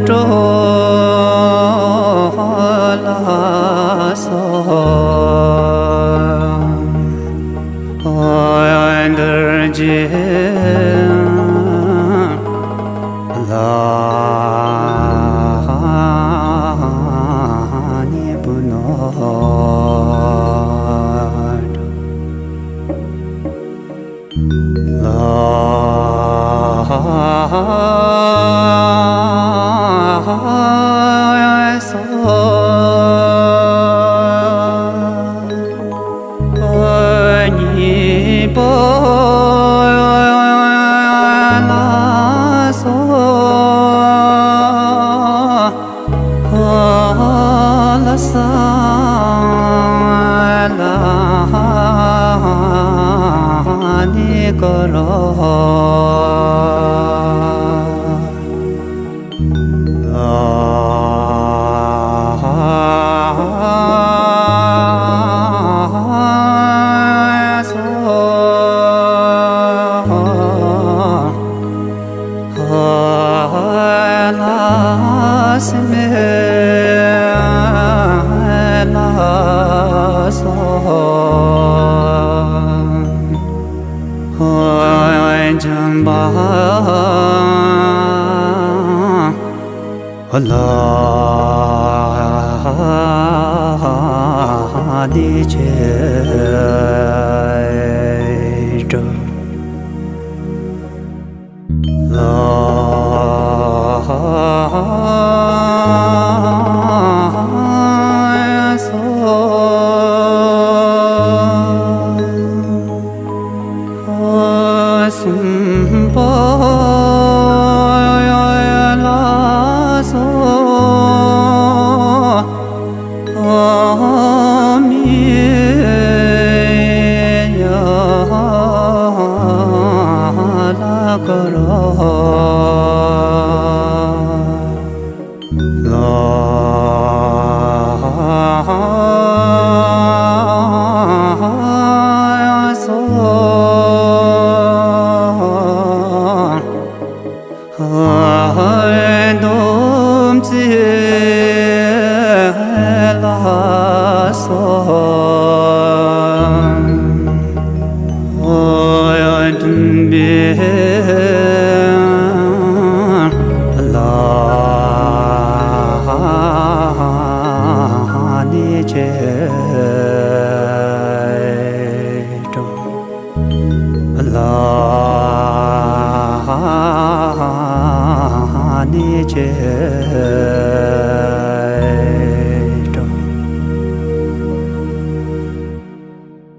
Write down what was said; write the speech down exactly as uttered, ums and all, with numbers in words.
འགྲོ་ལ་སོགས། འདིར་གྱི་ལ་ནི་བུ་ནོ། ལ་སོགས། གཉིས་པ་ལ་སོགས། ལ་ས་ལ་ནི་ཀ་ར། ལ་སོགས། ལ་སེ་མེ་ལ་སོགས། འཇམ་པ་ལ་ནི་ཆེ་དྲག། ལ་སོགས། གསུམ་པ་ལ་སོགས། མི་ཡ་ལ་ཀ་ར། ལ་སོགས། སྡོམ་རྩེ་ལ་སོགས། སྡོམ་པའི་